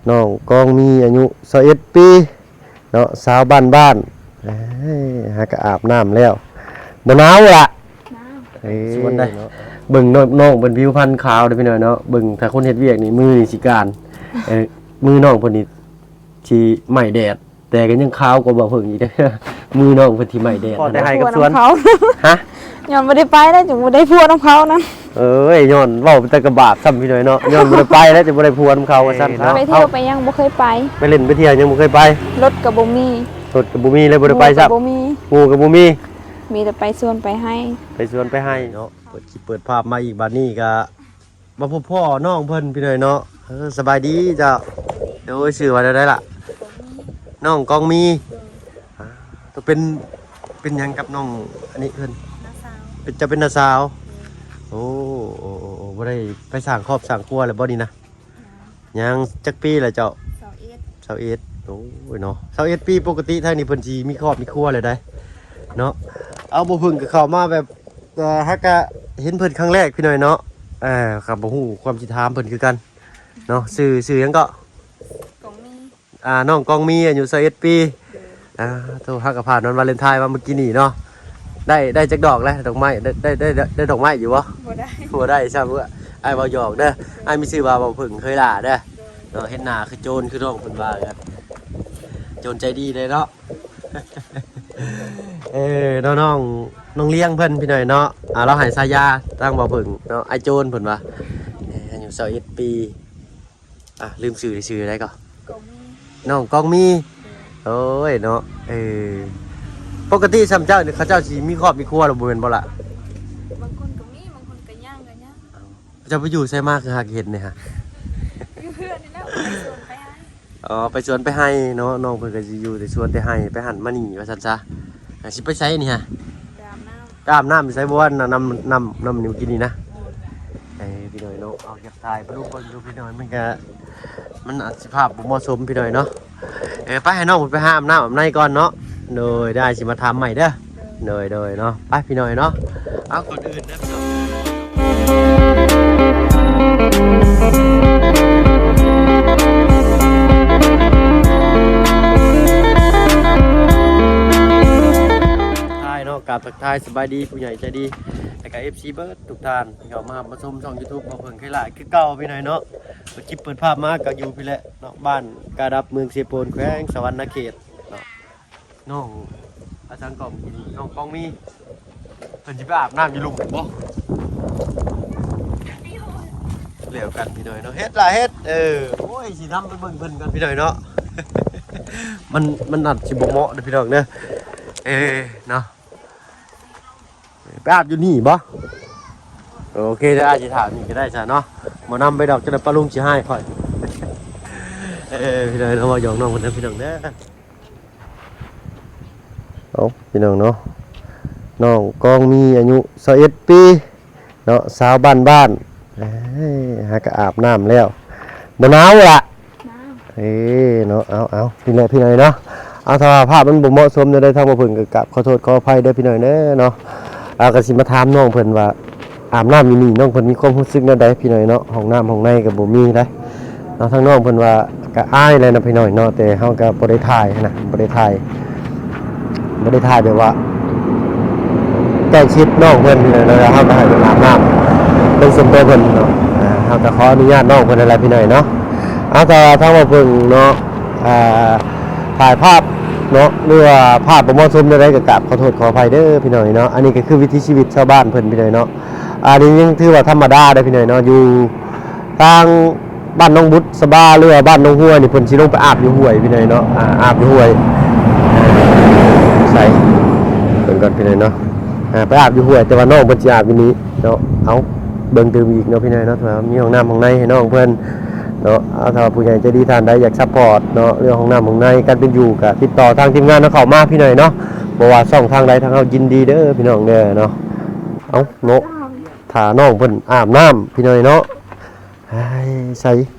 ນ້ອງກອງມີອາຍຸຊາວເອັດປີເນາະ ສາວບ້ານໆ. ເອີຍ ຫາກະອາບນ້ຳແລ້ວ ບໍ່ໜາວລະ? ໜາວ. ເອີຍ ສວນໄດ້ເນາະ. ເບິ່ງນ້ອງ ນ້ອງເພິ່ນຜິວພັນຂາວເດີພີ່ນ້ອງເນາະ. ເບິ່ງ ຖ້າຄົນເຮັດວຽກນີ້ ມືນີ້ຊິການ ເອີ ມືນ້ອງເພິ່ນນີ້ຊິໄໝ້ແດດ. ແຕ່ກໍຍັງຂາວກວ່າບ່າວເຜິ້ງອີກເດ້. ມືນ້ອງເພິ່ນທີ່ໄໝ້ແດດ ພໍແຕ່ໄຮ່ກັບສວນ. ຮະ? ຍ້ອນບໍ່ໄດ້ໄປແລ້ວຈຶ່ງບໍ່ໄດ້ຜົວນຳເຂົານັ້ນ. ເອີຍ ຍ້ອນເວົ້າແຕ່ກະບາບຊ້ຳພີ່ນ້ອຍເນາະ. ຍ້ອນບໍ່ໄດ້ໄປແລ້ວຈຶ່ງບໍ່ໄດ້ຜົວນຳເຂົາວ່າຊັ້ນເນາະ. ໄປທ່ຽວໄປຫຍັງບໍ່ເຄີຍໄປ. ໄປຫຼິ້ນໄປທ່ຽວຍັງບໍ່ເຄີຍໄປ. ລົດກໍບໍ່ມີ. ລົດກໍບໍ່ມີ ເລີຍບໍ່ໄດ້ໄປຊ້ຳ. ໝູ່ກໍບໍ່ມີ. ໝູ່ກໍບໍ່ມີ. ມີແຕ່ໄປສວນໄປໄຮ່. ໄປສວນໄປໄຮ່ເນາະ. ເປີດຄລິບເປີດພາບມາອີກ ບາດນີ້ກໍ ມາພົບພໍ້ນ້ອງເພິ່ນພີ່ນ້ອງເນາະ. ເອີ ສະບາຍດີເຈົ້າ. ໂດຍ ຊື່ວ່າແນວໃດລະ? ນ້ອງກອງມີ. ໂດຍ. ອ່າ ໂຕເປັນ ເປັນຫຍັງກັບນ້ອງອັນນີ້ເພິ່ນ? ນ້າສາວ. ເປັນ ເຈົ້າເປັນນ້າສາວ? ໂດຍ. ໂອ້ ໂອ້ ໂອ້ ໂອ້ ບໍ່ໄດ້ໄປສ້າງຄອບສ້າງຄົວແລ້ວບໍ່ນີ້ນະ? ຍັງ. ຍັງ. ຈັກປີລະເຈົ້າ? ຊາວເອັດ. ຊາວເອັດ. ໂອ້ຍເນາະ ຊາວເອັດປີ ປົກກະຕິທາງນີ້ເພິ່ນຊິມີຄອບມີຄົວແລ້ວໃດ໋ເນາະ. ເອົາ ບໍ່ເພິ່ງກໍເຂົ້າມາແບບ ເອີ ຫາກະເຫັນເພິ່ນຄັ້ງແລກພີ່ນ້ອງເນາະ. ເອີ ກໍບໍ່ຮູ້ຄວາມຊິຖາມເພິ່ນຄືກັນເນາະ. ຊື່ ຊື່ຫຍັງເກາະ? ກອງມີ. ອ່າ ນ້ອງກອງມີ ອາຍຸຊາວເອັດປີ. ໂດຍ. ອ່າ ໂທ ຫາກະຜ່ານວັນວາເລັນທາຍມາມື້ກີ້ນີ້ເນາະ. ໄດ້ ໄດ້ຈັກດອກແລ້ວ ດອກໄມ້? ໄດ້ ໄດ້ ໄດ້ ໄດ້ດອກໄມ້ຢູ່ບໍ່? ບໍ່ໄດ້. ບໍ່ໄດ້ຊ້ຳ. ອ້າຍເວົ້າຫຍອກເດີ. ໂດຍ. ອ້າຍມີຊື່ວ່າເວົ້າເພິ່ງເຄີຍຫຼ້າເດີ. ໂດຍ. ເນາະ ເຫັນໜ້າຄືໂຈນ ຄືນ້ອງເພິ່ນວ່າ ໂຈນໃຈດີເດ້ເນາະ. ເອີ ນ້ອງ ນ້ອງລຽງເພິ່ນພີ່ນ້ອງເນາະ. ອ່າ ລາວໃຫ້ສາຍາທາງບ່າວເຜິ້ງເນາະ ອ້າຍໂຈນເພິ່ນວ່າ. ເອີ ອາຍຸຊາວເອັດປີ. ອ່າ ລືມຊື່ ຊື່ໃດກໍ? ກອງມີ. ນ້ອງກອງມີ. ໂດຍ. ໂອ້ຍເນາະ. ເອີ ປົກກະຕິຊ່ຳເຈົ້ານີ້ ເຂົາເຈົ້າຊິມີຄອບມີຄົວແລ້ວບໍ່ແມ່ນບໍ່ລະ? ບາງຄົນກໍມີ ບາງຄົນກໍຍັງ ກໍຍັງ. ເຈົ້າໄປຢູ່ໃສມາຄືຫາກເຫັນນີ້ຫະ? ຢູ່ເຮືອນນີ້ແຫຼະ ໄປສວນໄປໄຮ່. ອໍ ໄປສວນໄປໄຮ່ເນາະ. ນ້ອງເພິ່ນກໍຊິຢູ່ແຕ່ສວນແຕ່ໄຮ່ ໄປຫັ້ນມານີ້ວ່າຊັ້ນຊະ. ອ່າ ຊິໄປໃສນີ້ຫະ? ໄປອາບນ້ຳ. ໄປອາບນ້ຳຢູ່ໃສ? ບໍ່ວ່ານ້ຳ ນ້ຳ ນ້ຳນີ້ກິນນີ້ນະ. ເອີ ພີ່ນ້ອງເນາະ ເອົາຢາກຖ່າຍປະລຸເບິ່ງຢູ່ພີ່ນ້ອງ. ມັນກະ ມັນອາດຊິພາບບໍ່ເໝາະສົມພີ່ນ້ອງເນາະ. ເອີ ໄປໃຫ້ນ້ອງເພິ່ນໄປຫາອາບນ້ຳອາບໃນກ່ອນເນາະ. ໂດຍ ດຽວອ້າຍຊິມາຖາມໃໝ່ເດີ. ໂດຍ ໂດຍເນາະ. ໄປພີ່ນ້ອງເນາະ. ເອົາ ກ່ອນອື່ນເດີພີ່ນ້ອງ ທັກທາຍເນາະ ກາບທັກທາຍສະບາຍດີຜູ້ໃຫຍ່ໃຈດີ ແລະກະເອັຟຊີເບິດທຸກທ່ານ ທີ່ເຂົ້າມາຮັບມາຊົມຊ່ອງຢູທູບບ່າວເຜິ້ງໄຄລາດຄືເກົ່າພີ່ນ້ອງເນາະ. ເປີດຄລິບເປີດພາບມາກໍຢູ່ພີ້ແຫຼະເນາະ ບ້ານກາດັບ ເມືອງເຊໂປນ ແຂວງສະຫວັນນະເຂດເນາະ. ນ້ອງ ອາສັງກອງ ນ້ອງກອງມີ ເພິ່ນຊິໄປອາບນ້ຳຢູ່ລຸ່ມບໍ່? ແລ້ວກັນພີ່ນ້ອງເນາະ. ເຮັດລະເຮັດ. ເອີ ໂອ້ຍ ຊິນຳໄປເບິ່ງເພິ່ນກ່ອນພີ່ນ້ອງເນາະ. ມັນ ມັນອາດຊິບໍ່ເໝາະເດີພີ່ນ້ອງເດີ. ເອີ ເນາະ. ໄປອາບຢູ່ນີ້ບໍ່? ໂອເຄ ດຽວອ້າຍຊິຖາມນີ້ກໍໄດ້ຊະເນາະ. ບໍ່ນຳໄປດອກ ຈະໄດ້ປ້າລຸງຊິຮ້າຍຂ້ອຍ. ເອີ ພີ່ນ້ອງເນາະ ເວົ້າຫຍອກນ້ອງເພິ່ນນະພີ່ນ້ອງເດີ. ເອົາ ພີ່ນ້ອງເນາະ ນ້ອງກອງມີອາຍຸຊາວເອັດປີເນາະ ສາວບ້ານໆ. ເອີຍ ຫາກະອາບນ້ຳແລ້ວ ບໍ່ໜາວລະ? ເອີເນາະ ເອົາໆ ນີ້ແຫຼະພີ່ນ້ອງເນາະ. ເອົາ ຖ້າວ່າພາບມັນບໍ່ເໝາະສົມແນວໃດ ທາງບ່າວເຜິ້ງກໍກາບຂໍໂທດຂໍອະໄພເດີພີ່ນ້ອງເດີເນາະ. ເອົາ ກໍຊິມາຖາມນ້ອງເພິ່ນວ່າ ອາບນ້ຳຢູ່ນີ້ ນ້ອງເພິ່ນມີຄວາມຮູ້ສຶກແນວໃດພີ່ນ້ອງເນາະ. ຫ້ອງນ້ຳຫ້ອງໃນກໍບໍ່ມີໃດເນາະ. ທາງນ້ອງເພິ່ນວ່າກໍອາຍແຫຼະນະພີ່ນ້ອງເນາະ ແຕ່ເຮົາກໍບໍ່ໄດ້ຖ່າຍນະ ບໍ່ໄດ້ຖ່າຍ ບໍ່ໄດ້ຖ່າຍແບບວ່າ ໃກ້ຊິດນ້ອງເພິ່ນ ແລ້ວເຮົາກໍໃຫ້ເພິ່ນອາບນ້ຳ ເປັນສ່ວນຕົວເພິ່ນເນາະ. ເຮົາກໍຂໍອະນຸຍາດນ້ອງເພິ່ນນັ້ນແຫຼະພີ່ນ້ອງເນາະ. ເອົາ ຖ້າວ່າທາງບ່າວເຜິ້ງເນາະ ອ່າ ຖ່າຍພາບເນາະ ຫຼືວ່າພາບບໍ່ເໝາະສົມແນວໃດ ກໍກາບຂໍໂທດຂໍອະໄພເດີພີ່ນ້ອງເນາະ. ອັນນີ້ກໍຄືວິຖີຊີວິດຊາວບ້ານເພິ່ນພີ່ນ້ອງເນາະ. ອັນນີ້ຍັງຖືວ່າທຳມະດາເດີພີ່ນ້ອງເນາະ. ຢູ່ທາງ ບ້ານໜອງບຸດສະບາ ຫຼືວ່າບ້ານໜອງຫ້ວຍນີ້ ເພິ່ນຊິລົງໄປອາບຢູ່ຫ້ວຍພີ່ນ້ອງເນາະ. ອາ ອາບຢູ່ຫ້ວຍ ໃສ ເບິ່ງກ່ອນພີ່ນ້ອງເນາະ. ອາ ໄປອາບຢູ່ຫ້ວຍ ແຕ່ວ່ານ້ອງເພິ່ນຊິອາບຢູ່ນີ້ເນາະ. ເອົາ ເບິ່ງຕື່ມອີກເນາະພີ່ນ້ອງເນາະ ຖ້າວ່າມີຫ້ອງນ້ຳຫ້ອງໃນໃຫ້ນ້ອງເພິ່ນເນາະ. ເອົາ ຖ້າວ່າຜູ້ໃຫຍ່ໃຈດີທ່ານໃດຢາກຊັບພອດເນາະ ເລື່ອງຫ້ອງນ້ຳຫ້ອງໃນ ການເປັນຢູ່ ກະຕິດຕໍ່ທາງທີມງານເຮົາເຂົ້າມາພີ່ນ້ອງເນາະ. ບໍ່ວ່າຊ່ອງທາງໃດ ທາງເຮົາຍິນດີເດີພີ່ນ້ອງເດີເນາະ. ເອົາເນາະ ຖ້ານ້ອງເພິ່ນອາບນ້ຳພີ່ນ້ອງເນາະ. ໃສ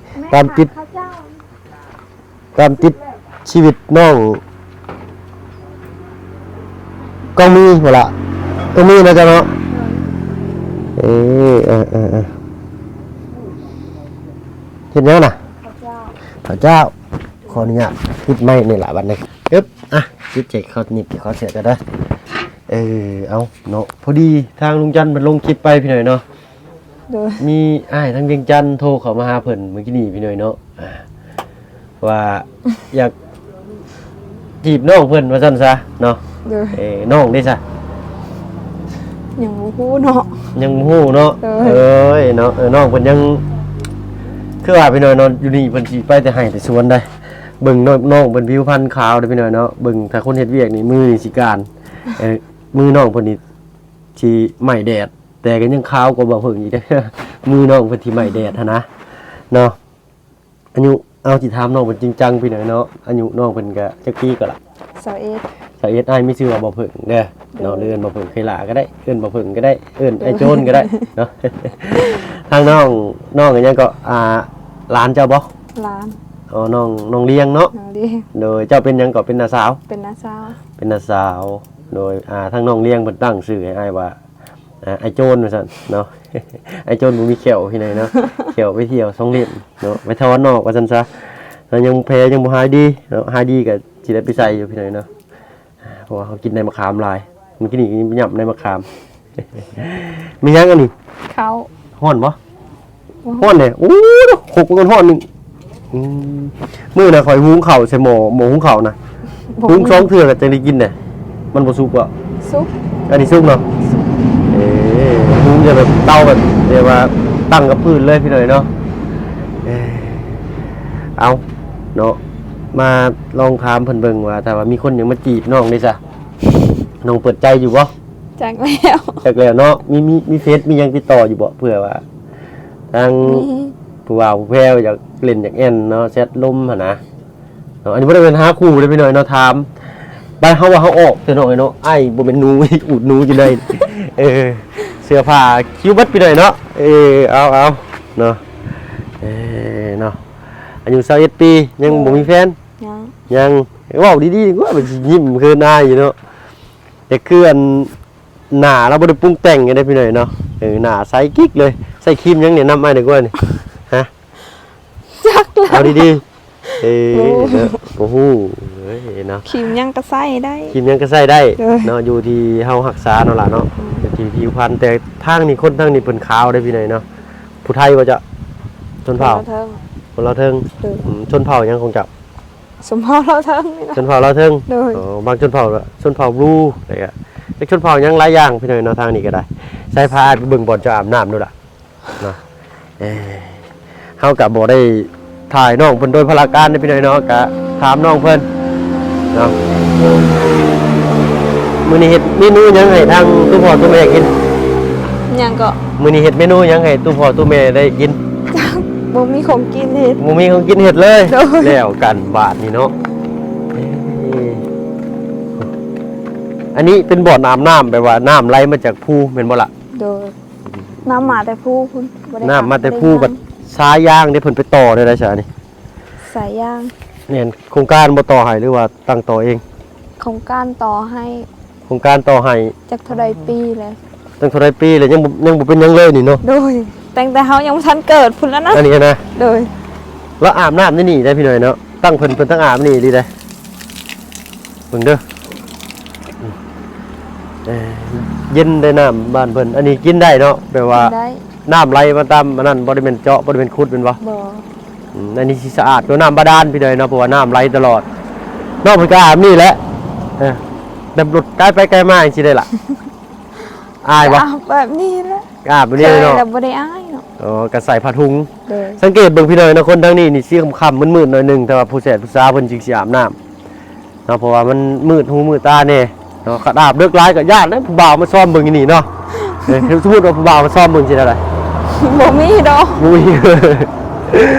ຕາມຕິດ ຕາມຕິດຊີວິດນ້ອງກອງມີບໍ່ລະ? ກອງມີນະເຈົ້າເນາະ. ເອີ ເອີ ເອີ ເອີ ເຮັດຫຍັງນະ? ພະເຈົ້າ ຂໍອະນຸຍາດຕິດໄມນີ້ລະບັດນີ້. ອຶບ ອ່ະ ຕິດໃຈເຂົ້ານິບເຂົ້າເສຍກໍໄດ້. ເອີ ເອົາເນາະ ພໍດີທາງລຸງຈັນເພິ່ນລົງຄລິບໄປພີ່ນ້ອງເນາະ. ໂດຍ ມີອ້າຍທາງວຽງຈັນໂທເຂົ້າມາຫາເພິ່ນມື້ກີ້ນີ້ພີ່ນ້ອງເນາະ ອ່າ ວ່າຢາກຈີບນ້ອງເພິ່ນວ່າຊັ້ນຊະເນາະ. ໂດຍ ເອີ ນ້ອງເດ້ຊະ? ຍັງບໍ່ຮູ້ເນາະ ຍັງບໍ່ຮູ້ເນາະ. ໂດຍ ເອີຍເນາະ ເອີ ນ້ອງເພິ່ນຍັງ ຄືວ່າພີ່ນ້ອງເນາະ ຢູ່ນີ້ເພິ່ນຊິໄປແຕ່ໄຮ່ແຕ່ສວນໄດ໋. ເບິ່ງນ້ອງ ນ້ອງເພິ່ນຜິວພັນຂາວເດ້ພີ່ນ້ອງເນາະ. ເບິ່ງຖ້າຄົນເຮັດວຽກນີ້ມືນີ້ຊິການ ເອີ ມືນ້ອງເພິ່ນນີ້ຊິໄໝ້ແດດ ແຕ່ກໍຍັງຂາວກວ່າບ່າວເຜິ້ງອີກເດ້ ມືນ້ອງເພິ່ນທີ່ໄໝ້ແດດຫັ້ນນະເນາະ. ອາຍຸ ເອົາ ຊິຖາມນ້ອງເພິ່ນຈິງຈັງພີ່ນ້ອງເນາະ ອາຍຸນ້ອງເພິ່ນກະຈັກປີກໍລະ? ຊາວເອັດ ຊາວເອັດ. ອ້າຍມີຊື່ວ່າບ່າວເຜິ້ງເດີເນາະ ໂດຍ ຫຼືເອີ້ນບ່າວເຜິ້ງໄຄລາກໍໄດ້ ເອີ້ນບ່າວເຜິ້ງກໍໄດ້ ເອີ້ນ ໂດຍ ອ້າຍໂຈນກໍໄດ້ເນາະ. ທາງນ້ອງ ນ້ອງອີຫຍັງກໍ ອ່າ ຫຼານເຈົ້າບໍ່? ຫຼານ. ອໍ ນ້ອງ ນ້ອງລຽງເນາະ ນ້ອງລຽງ. ໂດຍ ເຈົ້າເປັນຫຍັງກໍ? ເປັນນ້າສາວ ເປັນນ້າສາວ ເປັນນ້າສາວ. ໂດຍ ອ່າ ທາງນ້ອງລຽງເພິ່ນຕັ້ງຊື່ໃຫ້ອ້າຍວ່າ ອ່າ ອ້າຍໂຈນວ່າຊັ້ນເນາະ ອ້າຍໂຈນບໍ່ມີແຂ້ວພີ່ນ້ອງເນາະ ແຂ້ວໄປທ່ຽວສອງເຫຼັ້ມເນາະ ໄປຖອນອອກວ່າຊັ້ນຊະ. ແລ້ວຍັງແຜຍັງບໍ່ຫາຍດີເນາະ ຫາຍດີກໍຊິໄດ້ໄປໃສ່ຢູ່ພີ່ນ້ອງເນາະ ເພາະວ່າເຮົາກິນໃນໝາກຂາມຫຼາຍ ມື້ກີ້ນີ້ກໍຍັງຫຍ້ຳໃນໝາກຂາມ. ມີຫຍັງອັນນີ້? ເຂົ້າ. ຮ້ອນບໍ່? ຮ້ອນເດ້. ໂອ້ ຄົກມັນຮ້ອນໜຶ່ງ. ອືມ ມື້ນະຂ້ອຍຫຸງເຂົ້າໃສ່ໝໍ້ ໝໍ້ຫຸງເຂົ້ານະ ຫຸງສອງເທື່ອກໍຈັ່ງໄດ້ກິນເດ້. ມັນບໍ່ສຸກບໍ່? ສຸກ. ອັນນີ້ສຸກເນາະ? ເອີ ຫຸງຈະແບບເຕົາແບບ ແບບວ່າຕັ້ງກັບພື້ນເລີຍພີ່ນ້ອງເນາະ. ເອີ ເອົາເນາະ ມາລອງຖາມເພິ່ນເບິ່ງວ່າ ຖ້າວ່າມີຄົນຢາກມາຈີບນ້ອງເດ້ຊະ ນ້ອງເປີດໃຈຢູ່ບໍ່? ຈັກແລ້ວ ຈັກແລ້ວເນາະ. ມີ ມີ ມີເຟສ ມີຫຍັງຕິດຕໍ່ຢູ່ບໍ່? ເພື່ອວ່າທາງ ມີ ຜູ້ບ່າວຜູ້ແພ້ວຢາກຫຼິ້ນຢາກແອ່ນເນາະ ແຊັດລົມຫັ້ນນະເນາະ. ອັນນີ້ບໍ່ໄດ້ແມ່ນຫາຄູ່ເດ້ພີ່ນ້ອງເນາະ ຖາມໄປ ເຮົາວ່າເຮົາອອກເທື່ອນ້ອຍເນາະ ອ້າຍບໍ່ແມ່ນໜູ ອູດໜູຢູ່ໃນ ເອີ ເສື້ອຜ້າຄິວເບິດພີ່ນ້ອງເນາະ. ເອີ ເອົາ ເອົາເນາະ ເອີ ເນາະ ອາຍຸຊາວເອັດປີ ຍັງ ໂດຍ ບໍ່ມີແຟນ? ຍັງ. ຍັງ. ເວົ້າດີໆ ວ່າມັນຊິຍິ້ມເຂີນອາຍຢູ່ເນາະ. ແຕ່ຄືອັນ ໜ້າລາວບໍ່ໄດ້ປຸງແຕ່ງຫຍັງເດ້ພີ່ນ້ອງເນາະ. ເອີ ໜ້າໃສກິກເລີຍ. ໃຊ້ຄຣີມຫຍັງແນະນຳອ້າຍແດ່ກວ່ານີ້? ຮະ? ຈັກແລ້ວ ເອົາດີໆ. ເອີ ໂອ້ ເນາະ ບໍ່ຮູ້ເລີຍເນາະ. ຄຣີມຫຍັງກໍໃຊ້ໄດ້ ຄຣີມຫຍັງກໍໃຊ້ໄດ້ ໂດຍ ເນາະ ຢູ່ທີ່ເຮົາຮັກສາເນາະຫຼານເນາະ. ອືມ ຢູ່ທີ່ຜິວພັນ. ແຕ່ທາງນີ້ ຄົນທາງນີ້ເພິ່ນຂາວເດ້ພີ່ນ້ອງເນາະ. ຜູ້ໄທບໍ່ເຈົ້າ? ຊົນເຜົ່າ ຄົນລາວເທິງ ຄົນລາວເທິງ. ໂດຍ ອືມ ຊົນເຜົ່າຫຍັງຂອງເຈົ້າ? ຊົນເຜົ່າລາວເທິງນີ້ລະ ຊົນເຜົ່າລາວເທິງ. ໂດຍ ອໍ ບາງຊົນເຜົ່າ ຊົນເຜົ່າບລູ ແລ້ວກໍຈັກຊົນເຜົ່າຫຍັງຫຼາຍຢ່າງພີ່ນ້ອງເນາະ. ທາງນີ້ກໍໄດ້ ໃສ່ພາອ້າຍໄປເບິ່ງບ່ອນເຈົ້າອາບນ້ຳດູລະເນາະ. ເອີ ເຮົາກໍບໍ່ໄດ້ຖ່າຍນ້ອງເພິ່ນໂດຍພາລະການເດ້ພີ່ນ້ອງເນາະ ກໍຖາມນ້ອງເພິ່ນເນາະ. ມື້ນີ້ເຮັດເມນູຫຍັງໃຫ້ທາງຕູ້ພໍ່ຕູ້ແມ່ກິນ? ຫຍັງເກາະ? ມື້ນີ້ເຮັດເມນູຫຍັງໃຫ້ຕູ້ພໍ່ຕູ້ແມ່ໄດ້ກິນ? ບໍ່ມີຂອງກິນເຮັດ ບໍ່ມີຂອງກິນເຮັດເລີຍ. ໂດຍ ແລ້ວກັນບາດນີ້ເນາະ. ເອີ ອັນນີ້ເປັນບ່ອນອາບນ້ຳ ແບບວ່ານ້ຳໄຫຼມາຈາກພູແມ່ນບໍ່ລະ? ໂດຍ ນ້ຳມາແຕ່ພູພຸ້ນ ບໍ່ໄດ້ ນ້ຳມາແຕ່ພູ. ບໍ່ໄດ້ ບັດສາຍຢາງເດ້ ເພິ່ນໄປຕໍ່ໄດ້ໃດສານີ້? ສາຍຢາງ ແມ່ນໂຄງການບໍ່ຕໍ່ໃຫ້ ຫຼືວ່າຕັ້ງຕໍ່ເອງ? ໂຄງການຕໍ່ໃຫ້. ໂຄງການຕໍ່ໃຫ້. ຈັກເທົ່າໃດປີແລ້ວ? ຕັ້ງເທົ່າໃດປີແລ້ວ ຍັງບໍ່ ຍັງບໍ່ເປັນຫຍັງເລີຍນີ້ເນາະ. ໂດຍ ຕັ້ງແຕ່ເຮົາຍັງບໍ່ທັນເກີດພຸ້ນແລ້ວນະ ອັນນີ້ນະ. ໂດຍ ລາວອາບນ້ຳໃນນີ້ໄດ໋ພີ່ນ້ອງເນາະ. ຕັ້ງເພິ່ນ ເພິ່ນຕັ້ງອາບນີ້ເລີຍໄດ໋. ເບິ່ງເດີ ເອີ ເຢັນໄດ໋ນ້ຳບ້ານເພິ່ນ. ອັນນີ້ກິນໄດ້ເນາະ ແບບວ່າ ກິນໄດ້ ນ້ຳໄຫຼມາຕາມອັນນັ້ນ ບໍ່ໄດ້ແມ່ນເຈາະ ບໍ່ໄດ້ແມ່ນຂຸດແມ່ນບໍ່? ບໍ່. ອືມ ອັນນີ້ຊິສະອາດກວ່ານ້ຳບາດານພີ່ນ້ອງເນາະ ເພາະວ່ານ້ຳໄຫຼຕະຫຼອດ. ນ້ອງເພິ່ນກໍອາບນີ້ແຫຼະ ເອີ ແບບລົດໄກໄປໄກມາຈັ່ງຊີ້ໄດ໋ລະ. ອາຍບໍ່? ອາບແບບນີ້ແຫຼະ ອາບແບບນີ້ເລີຍເນາະ ແລ້ວບໍ່ໄດ້ອາຍເນາະ. ອໍ ກໍໃສ່ຜ້າຖົງ. ໂດຍ ສັງເກດເບິ່ງພີ່ນ້ອງເນາະ ຄົນທາງນີ້ນີ້ຊິຄ່ຳໆ ມືດໆ ໜ້ອຍໜຶ່ງ ແຕ່ວ່າຜູ້ແສບຜູ້ສາເພິ່ນຈຶ່ງຊິອາບນ້ຳ ເນາະ ເພາະວ່າມັນມືດຫູມືດຕາແດ່ເນາະ. ຄັນອາບເລິກຫຼາຍກໍຢ້ານເດ້ ຜູ້ບ່າວມາຊອມເບິ່ງຢູ່ນີ້ເນາະ. ເອີ ສົມມຸດວ່າຜູ້ບ່າວມາຊອມເບິ່ງຊິແນວໃດ? ບໍ່ມີດອກ ບໍ່ມີ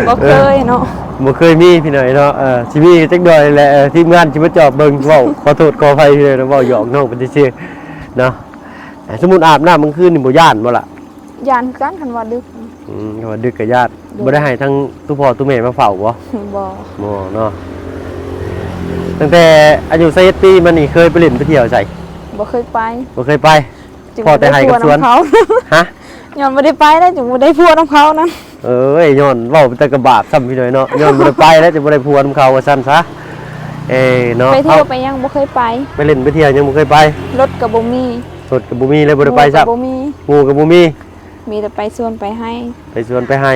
ບໍ່ເຄີຍເນາະ. ເອີ ບໍ່ເຄີຍມີພີ່ນ້ອງເນາະ. ເອີ ຊິມີຈັກໜ້ອຍແຫຼະ ທີມງານຊິມາຈອບເບິ່ງ. ເວົ້າຂໍໂທດຂໍອະໄພພີ່ນ້ອງ ເວົ້າຫຍອກນ້ອງເພິ່ນຊື່ໆເນາະ. ສົມມຸດອາບນ້ຳກາງຄືນນີ້ບໍ່ຢ້ານບໍ່ລະ? ຢ້ານຄືກັນ ຄັນວ່າດຶກ. ອືມ ຄັນວ່າດຶກກໍຢ້ານ. ໂດຍ ບໍ່ໄດ້ໃຫ້ທັງຕູ້ພໍ່ຕູ້ແມ່ມາເຝົ້າບໍ່? ບໍ່ ບໍ່ເນາະ. ຕັ້ງແຕ່ອາຍຸຊາວເອັດປີມານີ້ ເຄີຍໄປຫຼິ້ນໄປທ່ຽວໃສ? ບໍ່ເຄີຍໄປ ບໍ່ເຄີຍໄປ. ພໍແຕ່ໄຮ່ກັບສວນ. ຮະ? ຍ້ອນບໍ່ໄດ້ໄປແລ້ວ ຈຶ່ງບໍ່ໄດ້ຜົວນຳເຂົານັ້ນ. ເອີຍ ຍ້ອນເວົ້າແຕ່ກະບາບຊ້ຳພີ່ນ້ອງເນາະ ຍ້ອນບໍ່ໄດ້ໄປແລ້ວ ຈະບໍ່ໄດ້ຜົວນຳເຂົາວ່າຊັ້ນຊະ. ເອີເນາະ ໄປທ່ຽວໄປຫຍັງບໍ່ເຄີຍໄປ ໄປຫຼິ້ນໄປທ່ຽວຍັງບໍ່ເຄີຍໄປ ລົດກະບໍ່ມີ ລົດກະບໍ່ມີ ເລີຍບໍ່ໄດ້ໄປຊ້ຳ ໝູ່ກະບໍ່ມີ ໝູ່ກະບໍ່ມີ ມີແຕ່ໄປສວນໄປໄຮ່ ໄປສວນໄປໄຮ່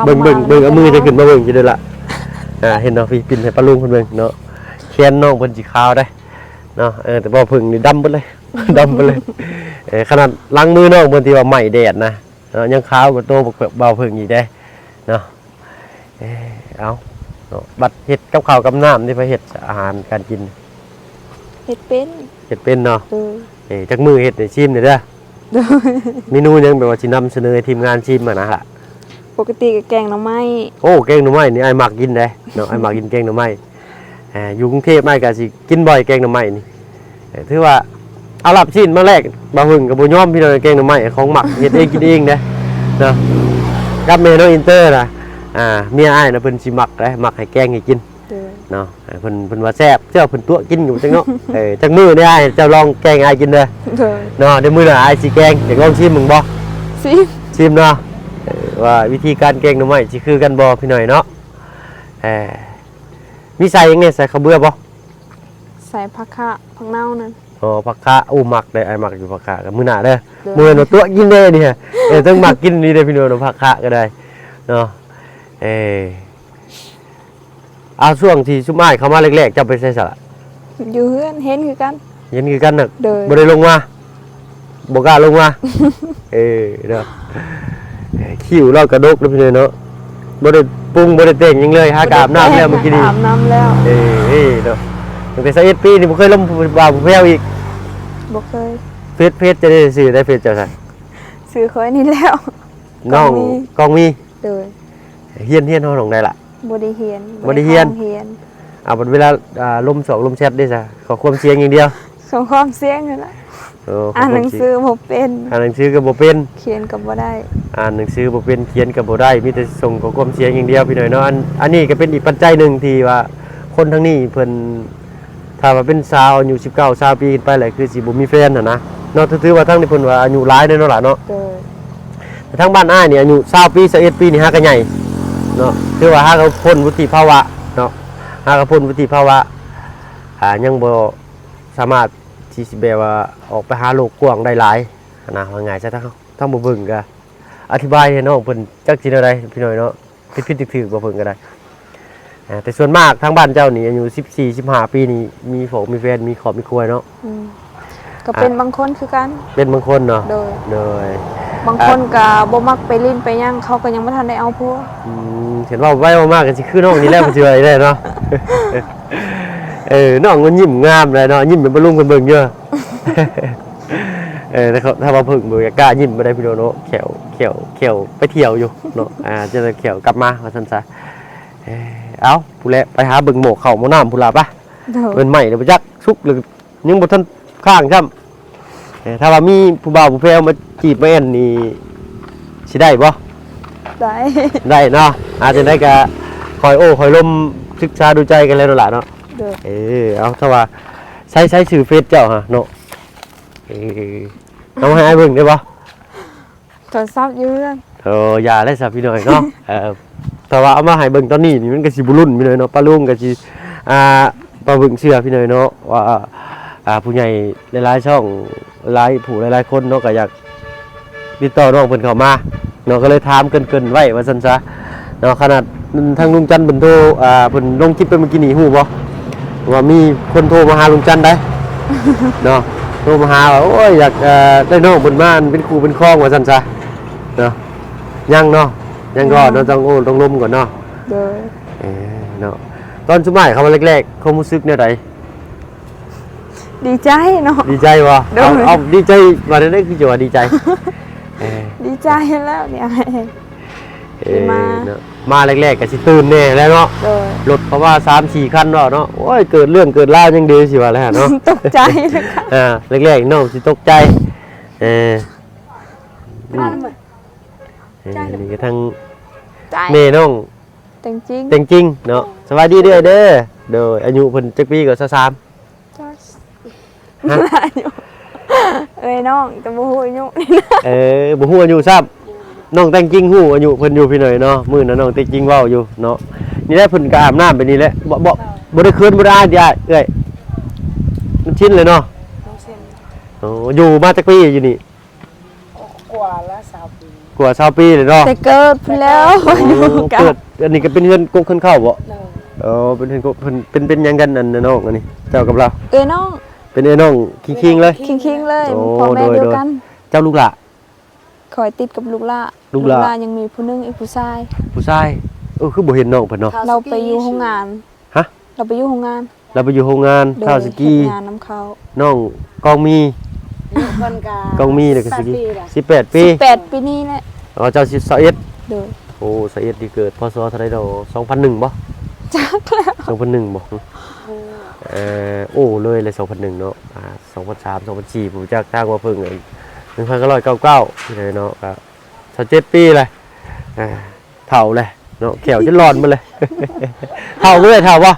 ເບິ່ງເບິ່ງເບິ່ງ ເອົາມືຈະຂຶ້ນມາເບິ່ງຢູ່ເດີລະ. ອ່າ ເຫັນເນາະ ພີ່ ປິ່ນໃຫ້ປ້າລຸງເພິ່ນເບິ່ງເນາະ ແຂນນ້ອງເພິ່ນສີຂາວເດ້ເນາະ. ເອີ ແຕ່ບໍ່ເພິ່ງນີ້ດຳເບິດເລີຍ ດຳເບິດເລີຍ. ເອີ ຂະໜາດຫຼັງມືນ້ອງເພິ່ນທີ່ວ່າໄໝ້ແດດນະ ເນາະ ຍັງຂາວກວ່າໂຕບໍ່ເພິ່ງອີກເດ້ເນາະ. ເອີ ເອົາເນາະ ບັດເຮັດກັບເຂົ້າກັບນ້ຳນີ້ ໃຜເຮັດອາຫານການກິນ? ເຮັດເປັນ ເຮັດເປັນເນາະ. ເອີ ເອີ ຈັກມື້ເຮັດໃຫ້ຊີມແດ່ເດີ. ໂດຍ ເມນູຫຍັງແບບວ່າຊິນຳສະເໜີໃຫ້ທີມງານຊີມຫັ້ນນະ? ປົກກະຕິກະແກງໜໍ່ໄມ້. ໂອ້ ແກງໜໍ່ໄມ້ນີ້ອ້າຍມັກກິນເດ້ເນາະ ອ້າຍມັກກິນແກງໜໍ່ໄມ້. ອ່າ ຢູ່ກຸງເທບອ້າຍກະຊິກິນບ່ອຍແກງໜໍ່ໄມ້ນີ້. ເອີ ຖືວ່າເອົາລາບຊີ້ນມາແລກ ບ່າວເພິ່ງກະບໍ່ຍອມພີ່ນ້ອງ ແກງໜໍ່ໄມ້ຂອງມັກ ເຮັດເອງກິນເອງເດ້ເນາະ. ກັບແມ່ນ້ອງອິນເຕີນະ ອ່າ ເມຍອ້າຍນະ ເພິ່ນຊິມັກເດ້ ມັກໃຫ້ແກງໃຫ້ກິນ ໂດຍ ເນາະ. ເພິ່ນ ເພິ່ນວ່າແຊບ ເຈົ້າເພິ່ນຕົວະກິນຢູ່ຈັກເນາະ. ເອີ ຈັກມື້ນີ້ອ້າຍ ເຈົ້າລອງແກງໃຫ້ອ້າຍກິນເດີ. ໂດຍ ເນາະ ດຽວມື້ໜ້າອ້າຍຊິແກງ ຢາກລອງຊີມເບິ່ງບໍ່? ຊີມ ຊີມເນາະ. ເອີ ວ່າວິທີການແກງໜໍ່ໄມ້ຊິຄືກັນບໍ່ພີ່ນ້ອງເນາະ. ເອີ ມີໃສ່ຫຍັງແດ່? ໃສ່ເຂົ້າເບືອບໍ່? ໃສ່ຜັກຂະ ຜັກເນົ່ານັ້ນ. ອໍ ຜັກຂະ ໂອ້ ມັກເດ້ ອ້າຍມັກຢູ່ຜັກຂະ. ກະມື້ໜ້າເດີ ໂດຍ ບໍ່ແມ່ນວ່າຕົວະກິນເດ້ນີ້. ເອີ ຕ້ອງມັກກິນນີ້ເດ້ພີ່ນ້ອງເນາະ ຜັກຂະກະໄດ້ເນາະ. ເອີ ເອົາ ຊ່ວງທີ່ຊຸມອ້າຍເຂົ້າມາແລກໆ ເຈົ້າໄປໃສຊະລະ? ຢູ່ເຮືອນ ເຫັນຄືກັນ ເຫັນຄືກັນນະ. ໂດຍ ບໍ່ໄດ້ລົງມາ ບໍ່ກ້າລົງມາ. ເອີ ເນາະ ຄິ້ວລາວກະດົກເດີພີ່ນ້ອງເນາະ. ບໍ່ໄດ້ປຸງບໍ່ໄດ້ແຕ່ງຫຍັງເລີຍ ຫາກະອາບນ້ຳແລ້ວມື້ກີ້ນີ້ ອາບນ້ຳແລ້ວ. ເອີ ເອີ ເນາະ ຕັ້ງແຕ່ຊາວເອັດປີນີ້ ບໍ່ເຄີຍລົມຜູ້ບ່າວຜູ້ແພ້ວອີກ? ບໍ່ເຄີຍ. ເຟສ ເຟສຈະໄດ້ ຊື່ໃດເຟສເຈົ້າຊະ? ຊື່ຂ້ອຍນີ້ແລ້ວ ນ້ອງກອງມີ ກອງມີ. ໂດຍ ຮຽນ ຮຽນຮອດຫ້ອງໃດລະ? ບໍ່ໄດ້ຮຽນ ບໍ່ໄດ້ຮຽນ ບໍ່ໄດ້ເຂົ້າໂຮງຮຽນ. ເອົາ ບັດເວລາ ອ່າ ລົມສອກລົມແຊັດເດ້ຊະ? ຂໍ້ຄວາມສຽງຢ່າງດຽວ ຂໍ້ຄວາມສຽງນີ້ລະ. ໂອ້ ອ່ານໜັງສືບໍ່ເປັນ ອ່ານໜັງສືກະບໍ່ເປັນ ຂຽນກະບໍ່ໄດ້ ອ່ານໜັງສືບໍ່ເປັນ ຂຽນກະບໍ່ໄດ້ ມີແຕ່ສົ່ງຂໍ້ຄວາມສຽງຢ່າງດຽວພີ່ນ້ອງເນາະ. ອັນ ອັນນີ້ກະເປັນອີກປັດໄຈໜຶ່ງທີ່ວ່າຄົນທາງນີ້ເພິ່ນ ຖ້າວ່າເປັນສາວອາຍຸສິບເກົ້າ ຊາວປີຂຶ້ນໄປແຫຼະ ຄືຊິບໍ່ມີແຟນຫັ້ນນະເນາະ. ຖືວ່າທາງນີ້ເພິ່ນວ່າອາຍຸຫຼາຍເດ້ເນາະຫຼານເນາະ. ໂດຍ ແຕ່ທາງບ້ານອ້າຍນີ້ອາຍຸຊາວປີ ຊາວເອັດປີນີ້ຫາກະໃຫຍ່ເນາະ ຖືວ່າຫາກະພົ້ນວຸດທິພາວະເນາະ ຫາກະພົ້ນວຸດທິພາວະ ອ່າ ຍັງບໍ່ສາມາດທີ່ຊິແບບວ່າອອກໄປຫາໂລກກວ້າງໄດ້ຫຼາຍຫັ້ນນະ ວ່າງ່າຍຊະ. ທາງ ທາງບໍ່ເບິ່ງກະອະທິບາຍໃຫ້ນ້ອງເພິ່ນຈັກຊິແນວໃດພີ່ນ້ອງເນາະ ຜິດໆຖືກໆ ບໍ່ເບິ່ງກະໄດ້. ອ່າ ແຕ່ສ່ວນມາກທາງບ້ານເຈົ້ານີ້ອາຍຸສິບສີ່ ສິບຫ້າປີນີ້ ມີຜົວມີແຟນ ມີຄອບມີຄົວເນາະ. ອືມ ກະເປັນບາງຄົນຄືກັນ ເປັນບາງຄົນເນາະ. ໂດຍ ໂດຍ ບາງຄົນກະບໍ່ມັກໄປຫຼິ້ນໄປຫຍັງ ເຂົາກະຍັງບໍ່ທັນໄດ້ເອົາຜົວ. ອືມ ເຫັນເວົ້າໄປເວົ້າມາກະຊິຄືນ້ອງນີ້ແຫຼະ ເພິ່ນຊິວ່າໄດ້ເນາະ. ເອີ ນ້ອງມັນຍິ້ມງາມແຫຼະເນາະ ຍິ້ມໃຫ້ປ້າລຸງເພິ່ນເບິ່ງຢູ່. ເອີ ຖ້າ ຖ້າວ່າເພິ່ງບໍ່ຢາກກ້າຍິ້ມບໍ່ໄດ້ພີ່ນ້ອງເນາະ ແຂ້ວ ແຂ້ວ ແຂ້ວໄປທ່ຽວຢູ່ເນາະ. ອ່າ ຈະໄດ້ແຂ້ວກັບມາວ່າຊັ້ນຊະ. ເອີ ເອົາ ພຸ້ນແຫຼະ ໄປຫາເບິ່ງໝໍ້ເຂົ້າໝໍ້ນ້ຳພຸ້ນລະປະ. ໂດຍ ເປັນໄໝ້ແລ້ວບໍ່ຈັກ ສຸກແລ້ວ ຍັງບໍ່ທັນຄ້າງຊ້ຳ. ເອີ ຖ້າວ່າມີຜູ້ບ່າວຜູ້ແພ້ວມາຈີບມາແອ່ນນີ້ ຊິໄດ້ບໍ່? ໄດ້ ໄດ້ເນາະ. ອ່າ ຈັ່ງໃດກະຄອຍໂອ້ຄອຍລົມ ສຶກສາດູໃຈກັນແລ້ວນັ້ນລະເນາະ. ໂດຍ ເອີ ເອົາ ຖ້າວ່າ ໃຊ້ ໃຊ້ຊື່ເຟສເຈົ້າຫະເນາະ. ເອີ ເອົາມາໃຫ້ອ້າຍເບິ່ງໄດ້ບໍ່? ໂທລະສັບຢູ່ເຮືອນ. ໂອ້ ຢ່າແລ້ວຊະພີ່ນ້ອງເນາະ. ເອີ ຖ້າວ່າເອົາມາໃຫ້ເບິ່ງຕອນນີ້ນີ້ ມັນກະຊິບໍ່ລຸ້ນພີ່ນ້ອງເນາະ. ປ້າລຸງກະຊິ ອ່າ ປ້າເບິ່ງເຊື່ອພີ່ນ້ອງເນາະ ວ່າ ອ່າ ຜູ້ໃຫຍ່ຫຼາຍໆຊ່ອງ ຫຼາຍຜູ້ຫຼາຍໆຄົນເນາະ ກະຢາກຕິດຕໍ່ນ້ອງເພິ່ນເຂົ້າມາເນາະ ກະເລີຍຖາມເກີ່ນໆໄວ້ວ່າຊັ້ນຊະເນາະ. ຂະໜາດທາງລຸງຈັນເພິ່ນໂທ ອ່າ ເພິ່ນລົງຄລິບໄປມື້ກີ້ນີ້ ຮູ້ບໍ່ວ່າມີຄົນໂທມາຫາລຸງຈັນໄດ໋ເນາະ ໂທມາຫາວ່າ ໂອ້ຍ ຢາກ ເອີ ໄດ້ນ້ອງເພິ່ນມາເປັນຄູ່ເປັນຄອງວ່າຊັ້ນຊະເນາະ. ຍັງເນາະ ຍັງກ່ອນເນາະ ຕ້ອງໂອ້ຕ້ອງລົມກ່ອນເນາະ. ໂດຍ ເອີ ເນາະ ຕອນຊຸມອ້າຍເຂົ້າມາແລກໆ ຄວາມຮູ້ສຶກແນວໃດ? ດີໃຈເນາະ. ດີໃຈບໍ່? ໂດຍ ເອົາ ເອົາ ດີໃຈວ່າແນວໃດ ຄືຈະວ່າດີໃຈ? ເອີ ດີໃຈແລ້ວນີ້ອ້າຍ ເອີ ທີ່ມາເນາະ ມາແລກໆກະຊິຕື່ນແດ່ແຫຼະເນາະ. ໂດຍ ລົດເຂົາມາສາມສີ່ຄັນເນາະ ໂອ້ຍ ເກີດເລື່ອງເກີດລາວຍັງດີຊິວ່າແລ້ວເນາະ. ຕົກໃຈ ອ່າ ແລກໆນ້ອງຊິຕົກໃຈ. ເອີ ອືມ ເອີ ນີ້ກະທັງແມ່ນ້ອງ ແຕ່ງຈິງ ແຕ່ງຈິງເນາະ. ສະບາຍດີເດີ້ເດີ້. ໂດຍ ອາຍຸເພິ່ນຈັກປີກະ? ຊາວສາມ. ຮະ? ອາຍຸ ເອີຍນ້ອງ ແຕ່ບໍ່ຮູ້ອາຍຸ. ເອີ ບໍ່ຮູ້ອາຍຸຊ້ຳ. ນ້ອງແຕງຈິງຮູ້ອາຍຸເພິ່ນຢູ່ພີ່ນ້ອງເນາະ ມື້ນັ້ນນ້ອງແຕງຈິງເວົ້າຢູ່ເນາະ. ນີ້ແຫຼະເພິ່ນກໍອາບນ້ຳໄປນີ້ແຫຼະ ບໍ່ ບໍ່ ບໍ່ໄດ້ເຂີນບໍ່ໄດ້ອາຍຕິອ້າຍເອື້ອຍ ມັນຊິນແລ້ວເນາະ. ໂອ້ ຢູ່ມາຈັກປີຢູ່ນີ້? ກວ່າລະຊາວປີ ກວ່າຊາວປີແລ້ວເນາະ ແຕ່ເກີດພຸ້ນແລ້ວ. ໂອ້ ເກີດ ອັນນີ້ກໍເປັນເຮືອນກົກເຮືອນເຄົ້າບໍ່? ເອີ ເປັນເຮືອນກົກ ເພິ່ນເປັນ ເປັນຫຍັງກັນ ອັນນ້ອງອັນນີ້ ເຈົ້າກັບລາວ? ເອື້ອຍນ້ອງ ເປັນເອື້ອຍນ້ອງຄິງໆເລີຍ ຄິງໆເລີຍ. ໂອ້ ພໍ່ແມ່ດຽວກັນ. ເຈົ້າລູກຫຼ້າ? ຂ້ອຍຕິດກັບລູກຫຼ້າ ລູກຫຼ້າ ລູກຫຼ້າຍັງມີຜູ້ໜຶ່ງ ອີກຜູ້ຊາຍ ຜູ້ຊາຍ. ເອີ ຄືບໍ່ເຫັນນ້ອງເພິ່ນເນາະ? ລາວໄປຢູ່ໂຮງງານ. ຮະ? ລາວໄປຢູ່ໂຮງງານ ລາວໄປຢູ່ໂຮງງານ ເອີ ທາວສະກີ ເຮັດງານນຳເຂົາ. ນ້ອງກອງມີ ອາຍຸເພິ່ນກະ ກອງມີແລ້ວກໍສິບແປດປີ ສິບແປດປີ ສິບແປດປີນີ້ແຫຼະ. ອໍ ເຈົ້າສິບ ຊາວເອັດ. ໂດຍ. ໂອ້ ຊາວເອັດ ນີ້ເກີດ ພ.ສ. ເທົ່າໃດເນາະ? ສອງພັນໜຶ່ງບໍ່? ຈັກແລ້ວ ສອງພັນໜຶ່ງບໍ່? ໂອ້ ເອີ ໂອ້ ເລີຍແຫຼະ ສອງພັນໜຶ່ງເນາະ. ອ່າ ສອງພັນສາມ ສອງພັນສີ່ ບໍ່ຈັກ ທາງວ່າເພິ່ນ ໜຶ່ງພັນເກົ້າຮ້ອຍເກົ້າສິບເອັດເນາະ ກໍຊາວເຈັດປີແຫຼະ. ອ່າ ເຖົ້າແຫຼະເນາະ ແຂ້ວຈົນຫຼອນໝົດເລີຍ. ເຖົ້າບໍ່ເອື້ອຍ ເຖົ້າບໍ່?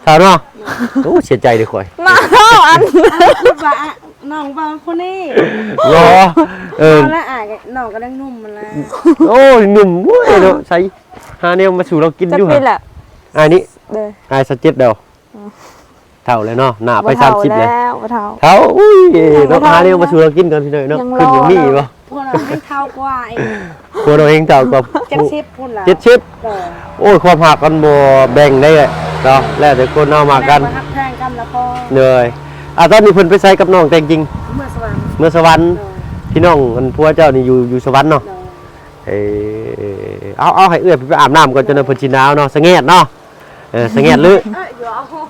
ເຖົ້າ ເຖົ້າເນາະ. ໂອ້ ເສຍໃຈເດ້ຂ້ອຍ ມາເວົ້າອັນ ຄິດວ່າ ອະ ນ້ອງເວົ້າຜູ້ນີ້ ບໍ່ ເອີ ເວົ້າລະອາຍ ນ້ອງກໍຍັງໜຸ່ມຫັ້ນລະ. ໂອ້ຍ ໜຸ່ມເວີ້ຍເນາະ ໃສ ຫາແນວມາສູ່ລາວກິນຢູ່. ຈັກປີລະ? ອາຍນີ້ ເດີ ອາຍຊາວເຈັດແລ້ວ. ເຖົ້າແລ້ວເນາະ ໜ້າໄປສາມສິບແລ້ວ ບໍ່ເຖົ້າແລ້ວ ບໍ່ເຖົ້າ ເຖົ້າ. ອຸ້ຍ ເນາະ ຫາແນວມາສູ່ລາວກິນກ່ອນພີ່ນ້ອງເນາະ. ຂຶ້ນບໍ່ມີບໍ່? ພວກເຮົາແຮ່ງເຖົ້າກວ່າອີກ ພວກເຮົາແຮ່ງເຖົ້າກວ່າ ເຈັດສິບພຸ້ນລະ ເຈັດສິບ. ໂອ້ຍ ຄວາມຮັກມັນບໍ່ແບ່ງໄດ້ເນາະ ແລ້ວແຕ່ຄົນເຮົາມັກກັນ ແມ່ນບໍ່ຮັກແພງກັນລະພໍ. ເລີຍ ອ່າ ຕອນນີ້ເພິ່ນໄປໃສກັບນ້ອງແຕງຈິງ? ເມືອງສະຫວັນ ເມືອງສະຫວັນ. ພີ່ນ້ອງອັນຜົວເຈົ້ານີ້ຢູ່ ຢູ່ສະຫວັນເນາະ. ເອີ ເອົາ ເອົາ ໃຫ້ເອື້ອຍເພິ່ນໄປອາບນ້ຳກ່ອນ ຈັ່ງນັ້ນເພິ່ນຊິໜາວເນາະ ສະແງດເນາະ. ເອີ ສະແງດຫຼື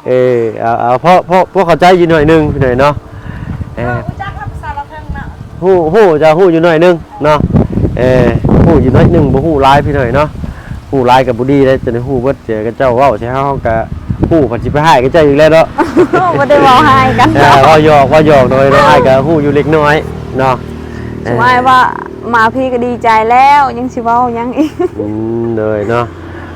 ເອີ ເອົາ ເອົາ ພໍ ພໍ ພໍເຂົ້າໃຈຢູ່ໜ້ອຍໜຶ່ງພີ່ນ້ອງເນາະ. ເອີ ຮູ້ຈັກລະພາສາລາວເທິງເນາະ ຮູ້ ຮູ້ ຈະຮູ້ຢູ່ໜ້ອຍໜຶ່ງເນາະ. ເອີ ຮູ້ຢູ່ໜ້ອຍໜຶ່ງ ບໍ່ຮູ້ຫຼາຍພີ່ນ້ອງເນາະ. ຮູ້ຫຼາຍກໍບໍ່ດີເດ້ ຈະໄດ້ຮູ້ເບິດ ເຈົ້າເຈົ້າເວົ້າໃສ່ເຮົາ ເຮົາກໍຮູ້ ເພິ່ນຊິໄປຮ້າຍກັບເຈົ້າອີກແລ້ວເນາະ. ບໍ່ໄດ້ເວົ້າຮ້າຍກັນ ເອີ ເວົ້າຫຍອກ ເວົ້າຫຍອກໜ້ອຍເນາະ ອ້າຍກໍຮູ້ຢູ່ເລັກນ້ອຍເນາະ. ເອີ ສົມອ້າຍວ່າມາພີ້ກໍດີໃຈແລ້ວ ຍັງຊິເວົ້າຫຍັງອີກ? ອືມ ໂດຍເນາະ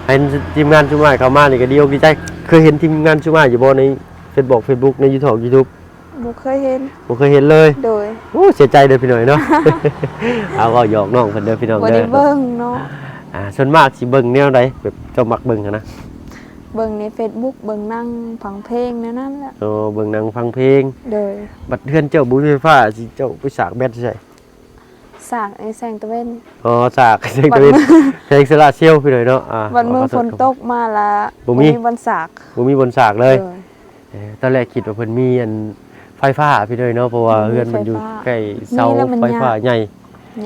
ເຫັນທີມງານຊຸມອ້າຍເຂົ້າມານີ້ກໍດີອົກດີໃຈ. ເຄີຍເຫັນທີມງານຊຸມອ້າຍຢູ່ບໍ່ ໃນເຟສບຸກ ເຟສບຸກ ໃນຢູທູບ ຢູທູບ? ບໍ່ເຄີຍເຫັນ ບໍ່ເຄີຍເຫັນເລີຍ. ໂດຍ. ໂອ້ ເສຍໃຈເດີພີ່ນ້ອງເນາະ. ເອົາ ເວົ້າຫຍອກນ້ອງເພິ່ນເດີພີ່ນ້ອງເດີ ບໍ່ໄດ້ເບິ່ງເນາະ. ອ່າ ສ່ວນມາກຊິເບິ່ງແນວໃດ ແບບເຈົ້າມັກເບິ່ງຫັ້ນນະ? ເບິ່ງໃນເຟສບຸກ ເບິ່ງໜັງ ຟັງເພງ ແນວນັ້ນແຫຼະ. ໂອ້ ເບິ່ງໜັງ ຟັງເພງ. ໂດຍ. ບັດເຮືອນເຈົ້າບໍ່ມີໄຟຟ້າ ຊິເຈົ້າໄປສາກແບັດໃສ? ສາກໃນແສງຕາເວັນ. ອໍ ສາກແສງຕາເວັນ ແຜງໂຊລາເຊວພີ່ນ້ອງເນາະ. ອ່າ ບັດມື້ຝົນຕົກມາລະ ບໍ່ມີ ບໍ່ມີບ່ອນສາກ ບໍ່ມີບ່ອນສາກເລີຍ. ໂດຍ. ເອີ ຕອນແລກຄິດວ່າເພິ່ນມີອັນໄຟຟ້າພີ່ນ້ອງເນາະ ເພາະວ່າເຮືອນມັນຢູ່ໃກ້ເສົາໄຟຟ້າໃຫຍ່.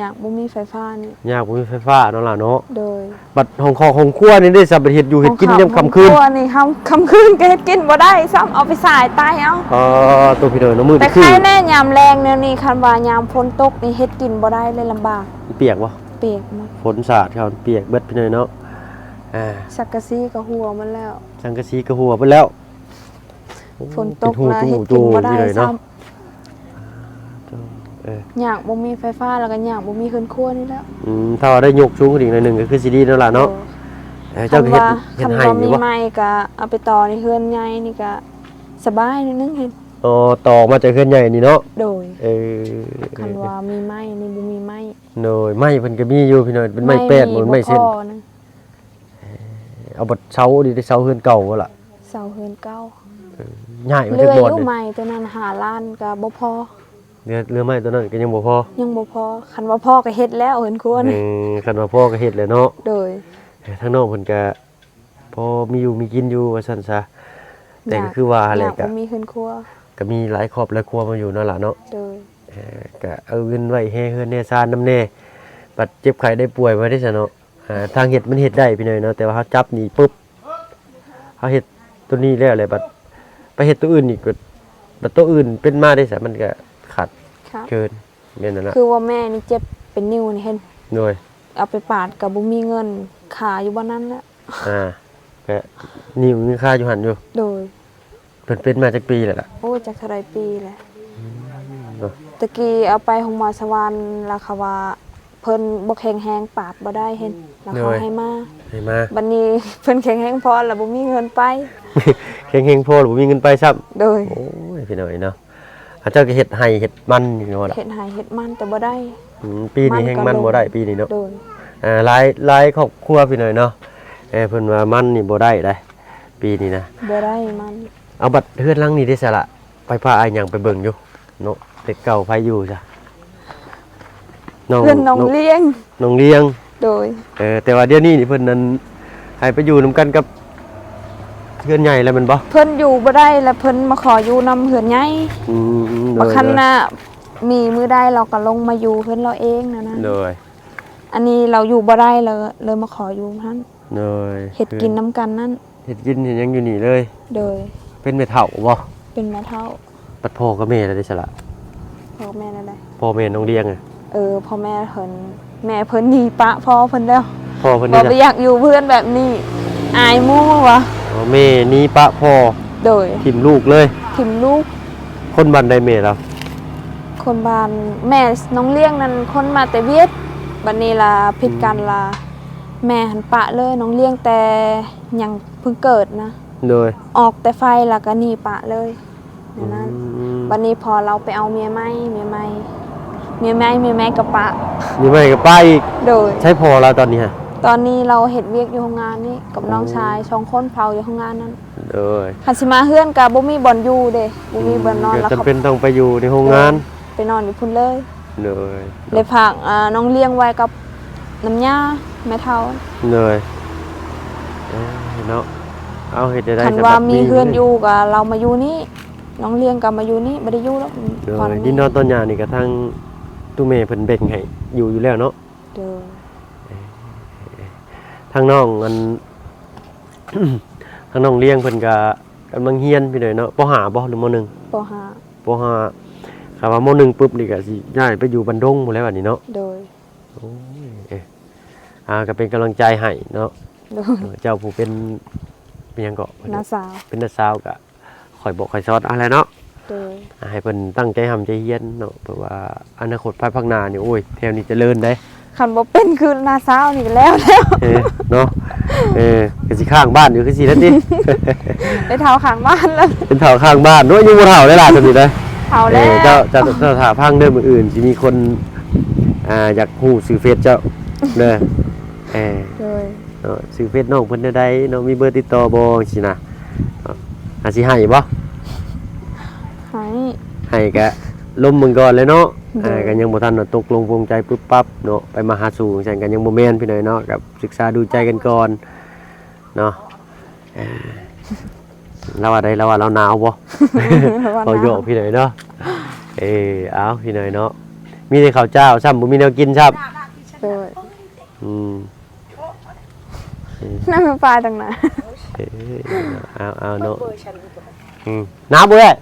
ຍາກ ບໍ່ມີໄຟຟ້ານີ້ ຍາກ ບໍ່ມີໄຟຟ້າເນາະຫຼ້າເນາະ. ໂດຍ. ບັດຫ້ອງຄອກຫ້ອງຄົວນີ້ເດ້ ສຳລັບເຮັດຢູ່ເຮັດກິນຍາມຄ່ຳຄືນ ຫ້ອງຄອກຫ້ອງຄົວນີ້ ຄ່ຳຄືນກໍເຮັດກິນບໍ່ໄດ້ຊ້ຳ ເອົາໄປສາຍຕາຍເອົາ. ອໍ ໂຕພີ່ນ້ອງເນາະ ມື້ແຕ່ໄຄແນ່ຍາມແລ້ງແນວນີ້ ຄັນວ່າຍາມຝົນຕົກນີ້ເຮັດກິນບໍ່ໄດ້ເລີຍ ລຳບາກ. ປຽກບໍ່? ປຽກໝົດ ຝົນສາດເຂົ້າປຽກເບິດພີ່ນ້ອງເນາະ. ອ່າ ສັງກະສີກໍຮົ່ວໝົດແລ້ວ ສັງກະສີກໍຮົ່ວເບິດແລ້ວ. ໂອ້ ຝົນຕົກລະເຮັດກິນບໍ່ໄດ້ຊ້ຳ. ເອີ ຍາກບໍ່ມີໄຟຟ້າ ແລ້ວກໍຍາກບໍ່ມີເຮືອນຄົວນີ້ແຫຼະ. ອືມ ຖ້າວ່າໄດ້ຍົກສູງຂຶ້ນອີກໜ້ອຍໜຶ່ງກໍຄືຊິດີເນາະຫຼ້າເນາະ. ເອີ ເຈົ້າກໍເຮັດ ເຮັດໄຮ່ຢູ່ບໍ່? ຄັນວ່າມີໄມ້ກໍເອົາໄປຕໍ່ໃນເຮືອນໃຫຍ່ນີ້ກໍສະບາຍໜ້ອຍໜຶ່ງເຫັນ. ອໍ ຕໍ່ມາຈາກເຮືອນໃຫຍ່ນີ້ເນາະ. ໂດຍ. ເອີ ຄັນວ່າມີໄມ້ນີ້ ບໍ່ມີໄມ້. ໂດຍ. ໄມ້ເພິ່ນກໍມີຢູ່ພີ່ນ້ອງ ເປັນໄມ້ແປ້ນ ບໍ່ແມ່ນໄມ້ເສັ້ນ. ເອີ ເອົາບັດເສົານີ້ໄດ້ເສົາເຮືອນເກົ່າບໍ່ລະ? ເສົາເຮືອນເກົ່າ. ເອີ ຍ້າຍມາຈາກບ່ອນນີ້ ເຫຼືອຢູ່ໄມ້ຕົວນັ້ນຫ້າລ້ານກໍບໍ່ພໍ. ເຫຼືອ ເຫຼືອໄມ້ຕົວນັ້ນກໍຍັງບໍ່ພໍ? ຍັງບໍ່ພໍ ຄັນວ່າພໍກໍເຮັດແລ້ວເຮືອນຄົວ. ເອີ ຄັນວ່າພໍກໍເຮັດແລ້ວເນາະ. ໂດຍ. ເອີ ທາງນ້ອງເພິ່ນກໍພໍມີຢູ່ມີກິນຢູ່ວ່າຊັ້ນຊະ. ແຕ່ກໍຄືວ່າແຫຼະ ຍາກ ຍາກບໍ່ມີເຮືອນຄົວ ກໍມີຫຼາຍຄອບຫຼາຍຄົວມາຢູ່ເນາະຫຼ້າເນາະ. ໂດຍ. ເອີ ກໍເອົາເງິນໄວ້ແຮ່ເຮືອນແຮ່ຊານນຳແດ່ ບັດເຈັບໄຂ້ໄດ້ປ່ວຍມາເດ້ຊະເນາະ. ອ່າ ທາງເຮັດມັນເຮັດໄດ້ພີ່ນ້ອງເນາະ ແຕ່ວ່າເຮົາຈັບນີ້ປຶບ ເຮົາເຮັດຕົວນີ້ແລ້ວແຫຼະ ບັດໄປເຮັດຕົວອື່ນອີກ ບັດ ບັດຕົວອື່ນເປັນມາເດ້ຊະ ມັນກໍຂາດ ຂາດເກີນ. ແມ່ນນັ້ນລະ ຄືວ່າແມ່ນີ້ເຈັບເປັນນິ້ວນີ້ເຫັນ. ໂດຍ. ເອົາໄປປາດກໍບໍ່ມີເງິນ ຄາຢູ່ບ່ອນນັ້ນແຫຼະ. ອ່າ ກໍນິ້ວຍັງຄາຢູ່ຫັ້ນຢູ່. ໂດຍ. ເພິ່ນເປັນມາຈັກປີແລ້ວລະ? ໂອ້ ຈັກເທົ່າໃດປີແລ້ວ. ອືມ ເນາະ ແຕ່ກີ້ເອົາໄປໂຮງໝໍສະຫວັນ ລະເຂົາວ່າເພິ່ນບໍ່ແຂງແຮງ ປາດບໍ່ໄດ້ເຫັນ ລະເຂົາໃຫ້ມາ ໃຫ້ມາ. ບັດນີ້ເພິ່ນແຂງແຮງພໍລະບໍ່ມີເງິນໄປ. ແຂງແຮງພໍລະບໍ່ມີເງິນໄປຊ້ຳ. ໂດຍ. ໂອ້ຍ ພີ່ນ້ອງເອີຍເນາະ. ເຈົ້າກໍເຮັດໄຮ່ເຮັດມັນຢູ່ບໍ່ລະ? ເຮັດໄຮ່ເຮັດມັນແຕ່ບໍ່ໄດ້. ອືມ ປີນີ້ແຮງມັນບໍ່ໄດ້ປີນີ້ເນາະ. ໂດຍ ອ່າ ຫຼາຍ ຫຼາຍຄອບຄົວພີ່ນ້ອງເນາະ ເອີ ເພິ່ນວ່າມັນນີ້ບໍ່ໄດ້ໃດ໋ປີນີ້ນະ. ບໍ່ໄດ້ມັນ. ເອົາ ບັດເຮືອນຫຼັງນີ້ເດ້ສະລະ ໄຟຟ້າອ້າຍຍ່າງໄປເບິ່ງຢູ່ເນາະ ແຕ່ເກົ່າໃຜຢູ່ຊະ? ນ້ອງ ເຮືອນນ້ອງ ນ້ອງ ລ້ຽງ ນ້ອງລ້ຽງ. ໂດຍ ເອີ ແຕ່ວ່າດຽວນີ້ນີ້ເພິ່ນນັ້ນໃຫ້ໄປຢູ່ນຳກັນກັບເຮືອນໃຫຍ່ແລ້ວແມ່ນບໍ່? ເພິ່ນຢູ່ບໍ່ໄດ້ ແລ້ວເພິ່ນມາຂໍຢູ່ນຳເຮືອນໃຫຍ່. ອືມ ໂດຍ ບາງຄັ້ງນະ ມີມື້ໃດລາວກໍລົງມາຢູ່ເຮືອນລາວເອງນັ້ນນະ. ໂດຍ ອັນນີ້ລາວຢູ່ບໍ່ໄດ້ ລາວເລີຍມາຂໍຢູ່ຫັ້ນ. ໂດຍ ເຮັດກິນນຳກັນນັ້ນ. ເຮັດກິນເຮັດຫຍັງຢູ່ນີ້ເລີຍ. ໂດຍ ເປັນແມ່ເຖົ້າບໍ່? ເປັນແມ່ເຖົ້າ. ບັດພໍ່ກັບແມ່ລະເດ້ສະລະ? ພໍ່ແມ່ລະໃດ? ພໍ່ແມ່ນ້ອງລ້ຽງ. ເອີ ພໍ່ແມ່ເພິ່ນ ແມ່ເພິ່ນໜີປະພໍ່ເພິ່ນແລ້ວ. ພໍ່ເພິ່ນນີ້ ບໍ່ຢາກຢູ່ເຮືອນແບບນີ້ ອາຍໝູ່ວ່າ. ອໍ ແມ່ໜີປະພໍ່. ໂດຍ ຖິ້ມລູກເລີຍ. ຖິ້ມລູກ. ຄົນບ້ານໃດແມ່ລາວ? ຄົນບ້ານ ແມ່ນ້ອງລ້ຽງນັ້ນຄົນມາແຕ່ຫວຽດ ບັດນີ້ລະຜິດກັນລະ ອືມ ແມ່ຫັ້ນປະເລີຍນ້ອງລ້ຽງ ແຕ່ຍັງເພິ່ງເກີດນະ. ໂດຍ ອອກແຕ່ໄຟລະກະໜີປະເລີຍ ແນວນັ້ນ. ອືມ ບັດນີ້ພໍລາວໄປເອົາເມຍໃໝ່ ເມຍໃໝ່ ເມຍໃໝ່ ເມຍໃໝ່ກໍປະ ເມຍໃໝ່ກໍປະອີກ. ໂດຍ ໃສພໍ່ລາວຕອນນີ້ຫະ? ຕອນນີ້ລາວເຮັດວຽກຢູ່ໂຮງງານນີ້ກັບນ້ອງຊາຍ ໂອ້ ສອງຄົນເຝົ້າຢູ່ໂຮງງານນັ້ນ. ໂດຍ ຄັນຊິມາເຮືອນກະບໍ່ມີບ່ອນຢູ່ເດ້ ບໍ່ມີບ່ອນນອນ ອືມ ລະ ກໍຈຳເປັນຕ້ອງໄປຢູ່ໃນໂຮງງານ. ໂດຍ ໄປນອນຢູ່ພຸ້ນເລີຍ. ໂດຍ ແລະຝາກ ອ່າ ນ້ອງລ້ຽງໄວ້ກັບນ້ຳຍາແມ່ເຖົ້າ. ໂດຍ ເອີ ເນາະ ເອົາ ເຮັດຈັ່ງໃດ ຄັນວ່າມີເຮືອນຢູ່ກໍລາວມາຢູ່ນີ້ ນ້ອງລ້ຽງກໍມາຢູ່ນີ້ ບໍ່ໄດ້ຢູ່ດອກ. ໂດຍ ດິນນອນຕອນຫຍ້ານີ້ກໍທາງຕູ້ແມ່ເພິ່ນແບ່ງໃຫ້ຢູ່ຢູ່ແລ້ວເນາະ. ໂດຍ ເອີ ທາງນ້ອງອັນ ທາງນ້ອງລ້ຽງເພິ່ນກະກຳລັງຮຽນພີ່ນ້ອງເນາະ ປໍຫ້າບໍ່ ຫຼື ມໍໜຶ່ງ? ປໍຫ້າ ປໍຫ້າ ຖ້າວ່າມໍໜຶ່ງປຶບນີ້ກະຊິຍ້າຍໄປຢູ່ບ້ານດົງພຸ້ນແຫຼະບັດນີ້ເນາະ. ໂດຍ ໂອ້ຍ ເອີ ອ່າ ກະເປັນກຳລັງໃຈໃຫ້ເນາະ. ໂດຍ ເຈົ້າຜູ້ເປັນ ເປັນຫຍັງເກາະ? ນ້າສາວ ເປັນນ້າສາວກະ ຂ້ອຍບອກຂ້ອຍສອນເອົາແຫຼະເນາະ. ໂດຍ ໃຫ້ເພິ່ນຕັ້ງໃຈຮ່ຳໃຈຮຽນເນາະ ເພາະວ່າອະນາຄົດພາຍພາກໜ້ານີ້ ໂອ້ຍ ແຖວນີ້ຈະເລີນໃດ໋. ຄັນບໍ່ເປັນຄືນ້າສາວນີ້ກໍແລ້ວແລ້ວ ເອີ ເນາະ ເອີ ກໍຊິຄ້າງບ້ານຢູ່ຄືຊິແລ້ວຕິ ໄດ້ເຖົ້າຄ້າງບ້ານແລ້ວ ເປັນເຖົ້າຄ້າງບ້ານເນາະ. ຍັງບໍ່ເຖົ້າໄດ໋ຫຼາຍສ່ຳນີ້ໄດ໋ ເຖົ້າແລ້ວ. ເຈົ້າ ເຈົ້າ ເຈົ້າຖ້າຟັງເດີ ມື້ອື່ນຊິມີຄົນ ອ່າ ຢາກຮູ້ຊື່ເຟສເຈົ້າເດີ. ເອີ ໂດຍ ເນາະ ຊື່ເຟສນ້ອງເພິ່ນແນວໃດເນາະ ມີເບີຕິດຕໍ່ບໍ່ ຈັ່ງຊີ້ນະ ເນາະ ອາດຊິໃຫ້ບໍ່? ໃຫ້ ໃຫ້ກະລົມເບິ່ງກ່ອນແຫຼະເນາະ. ໂດຍ ເອີ ກະຍັງບໍ່ທັນວ່າຕົກລົງປົງໃຈປຶບປັບເນາະ ໄປມາຫາສູ່ຈັ່ງຊັ້ນກະຍັງບໍ່ແມ່ນພີ່ນ້ອງເນາະ ກະສຶກສາດູໃຈກັນກ່ອນເນາະ. ເອີ ລາວວ່າໃດ ລາວວ່າລາວໜາວບໍ່? ລາວວ່າໜາວ ເວົ້າຢອກພີ່ນ້ອງເນາະ. ເອີ ເອົາ ພີ່ນ້ອງເນາະ ມີແຕ່ເຂົ້າຈ້າວຊ້ຳ ບໍ່ມີແນວກິນຊ້ຳ. ໂດຍ ອືມ ນັ້ນມັນປາຍຕັ້ງນານ. ເອີ ເອົາ ເອົາເນາະ ອືມ ໜາວບໍ່ເອື້ອຍ?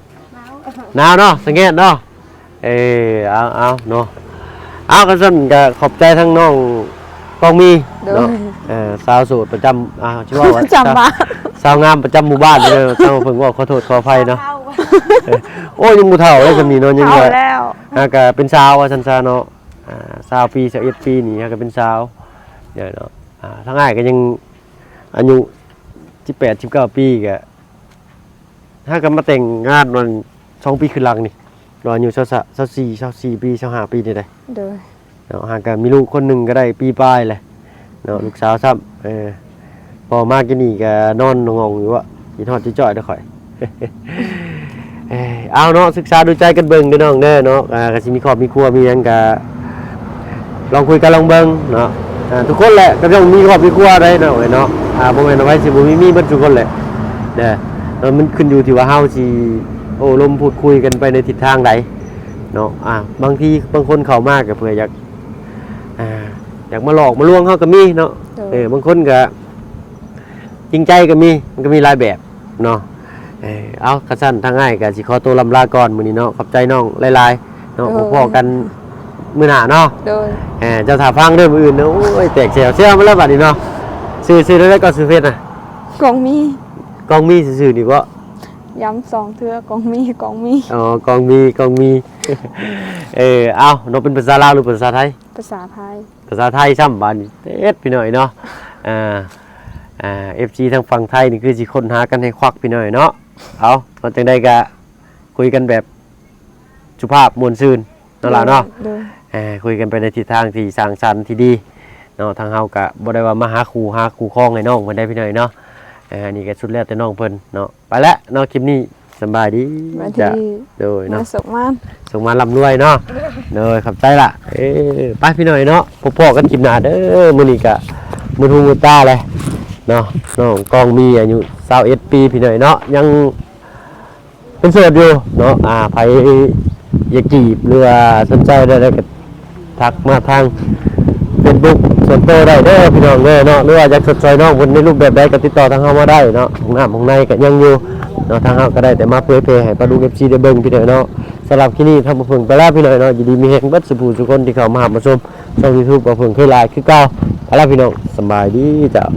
ໜາວເນາະ ສະແງດເນາະ. ເອີ ເອົາ ເອົາເນາະ ເອົາ ຄັນຊັ້ນກະຂອບໃຈທາງນ້ອງກອງມີ ໂດຍ ເນາະ ເອີ ສາວໂສດປະຈຳ ອ່າ ຊິເວົ້າວ່າ ປະຈຳບ້ານ ສາວງາມປະຈຳໝູ່ບ້ານເດີ. ທາງເພິ່ນເວົ້າ ຂໍໂທດຂໍອະໄພເນາະ. ໂອ້ຍ ຍັງບໍ່ເຖົ້າເລີຍສ່ຳນີ້ເນາະ ຍັງ ເຖົ້າແລ້ວ ຫາກະເປັນສາວວ່າຊັ້ນຊະເນາະ. ອ່າ ຊາວປີ ຊາວເອັດປີນີ້ຫາກະເປັນສາວເດີເນາະ. ອ່າ ທາງອ້າຍກໍຍັງອາຍຸສິບແປດ ສິບເກົ້າປີ ກະຫາກະມາແຕ່ງງານວັນສອງປີຂຶ້ນຫຼັງນີ້ເນາະ ອາຍຸຊາວ ຊາວສີ່ ຊາວສີ່ປີ ຊາວຫ້າປີນີ້ໄດ໋. ໂດຍ ເນາະ ຫາກະມີລູກຄົນໜຶ່ງກໍໄດ້ປີປາຍແຫຼະເນາະ ລູກສາວຊ້ຳ. ເອີ ພໍມາກິນນີ້ກະນອນງ່ອງຢູ່ ຄິດຮອດຈ່ອຍໆເດີຂ້ອຍ. ເອີ ເອົາເນາະ ສຶກສາດູໃຈກັນເບິ່ງເດີນ້ອງເດີເນາະ. ອ່າ ກະຊິມີຄອບມີຄົວມີຫຍັງກະລອງຄຸຍກັນລອງເບິ່ງເນາະ. ອ່າ ທຸກຄົນແຫຼະກໍຕ້ອງມີຄອບມີຄົວໄດ໋ນ້ອງເອີຍເນາະ. ອ່າ ບໍ່ແມ່ນວ່າໃຜຊິບໍ່ມີ ມີເບິດທຸກຄົນແຫຼະເດີ. ເອີ ມັນຂຶ້ນຢູ່ທີ່ວ່າເຮົາຊິໂອ້ລົມພູດຄຸຍກັນໄປໃນທິດທາງໃດເນາະ. ອ່າ ບາງທີບາງຄົນເຂົ້າມາກໍເພື່ອຢາກ ອ່າ ຢາກມາຫຼອກມາລວງເຮົາກໍມີເນາະ. ໂດຍ ເອີ ບາງຄົນກໍຈິງໃຈກໍມີ ມັນກໍມີຫຼາຍແບບເນາະ. ເອີ ເອົາ ຄັນຊັ້ນທາງອ້າຍກໍຊິຂໍຕົວລ່ຳລາກ່ອນມື້ນີ້ເນາະ. ຂອບໃຈນ້ອງຫຼາຍໆເນາະ. ໂດຍ ພໍ້ກັນມື້ໜ້າເນາະ. ໂດຍ ເອີ ເຈົ້າຖ້າຟັງເດີມື້ອື່ນເນາະ. ໂອ້ຍ ແຕກແຊວແຊວມາແລ້ວບັດນີ້ເນາະ. ຊື່ ຊື່ໃດກໍຊື່ເຟສນະ? ກອງມີ ກອງມີຊື່ໆນີ້ບໍ? ຢ້ຳສອງເທື່ອ ກອງມີ ກອງມີ. ອໍ ກອງມີ ກອງມີ. ເອີ ເອົາເນາະ ເປັນພາສາລາວ ຫຼື ພາສາໄທ? ພາສາໄທ ພາສາໄທຊ້ຳບາດນີ້. ເຮັດພີ່ນ້ອງເນາະ. ອ່າ ອ່າ ເອັຟຊີ ທາງຝັ່ງໄທນີ້ຄືຊິຄົ້ນຫາກັນໃຫ້ຄວັກພີ່ນ້ອງເນາະ. ເອົາ ເນາະ ຈັ່ງໃດກະຄຸຍກັນແບບສຸພາບມ່ວນຊື່ນເນາະຫຼ້າເນາະ. ໂດຍ ອ່າ ຄຸຍກັນໄປໃນທິດທາງທີ່ສ້າງສັນທີ່ດີເນາະ. ທາງເຮົາກະບໍ່ໄດ້ວ່າມາຫາຄູ່ຫາຄູ່ຄອງໃຫ້ນ້ອງເພິ່ນໄດ໋ພີ່ນ້ອງເນາະ. ອ່າ ອັນນີ້ກະສຸດແລ້ວແຕ່ນ້ອງເພິ່ນເນາະ. ໄປແລ້ວເນາະ ຄລິບນີ້ ສຳບາຍດີ ສະບາຍດີ ຈ້ະ ໂດຍເນາະ ມາສຸກມານ ສຸກມານລ່ຳລວຍເນາະ. ໂດຍ ຂອບໃຈລະ ເອີ ໄປພີ່ນ້ອງເນາະ ພົບພໍ້ກັນຄລິບໜ້າເດີ. ມື້ນີ້ກະມືນຫູມືນຕາແຫຼະເນາະ. ນ້ອງກອງມີອາຍຸຊາວເອັດປີພີ່ນ້ອງເນາະ ຍັງ ເປັນໂສດຢູ່ເນາະ. ອ່າ ໃຜຢາກຈີບ ຫຼືວ່າສົນໃຈໃດໆ ກໍທັກມາທາງເຟສບຸກສ່ວນໂຕໄດ້ເດີພີ່ນ້ອງເດີເນາະ. ຫຼືວ່າຢາກຊົດຊ່ອຍນ້ອງເພິ່ນໃນຮູບແບບໃດ ກໍຕິດຕໍ່ທາງເຮົາມາໄດ້ເນາະ. ຫ້ອງນ້ຳຫ້ອງໃນກໍຍັງຢູ່ເນາະ. ທາງເຮົາກໍໄດ້ແຕ່ມາເຜີຍແຜ່ໃຫ້ປ້າລຸງ ເອັຟຊີ ໄດ້ເບິ່ງພີ່ນ້ອງເນາະ. ສຳລັບຄລິບນີ້ທາງບ່າວເຜິ້ງໄປແລ້ວພີ່ນ້ອງເນາະ. ຢູ່ດີມີແຮງເບິດສູ່ຜູ້ສູ່ຄົນທີ່ເຂົ້າມາຮັບມາຊົມຊ່ອງຢູທູບບ່າວເຜິ້ງເຄີຍຫຼາຍຄືເກົ່າ. ໄປແລ້ວພີ່ນ້ອງ ສຳບາຍດີເຈົ້າ.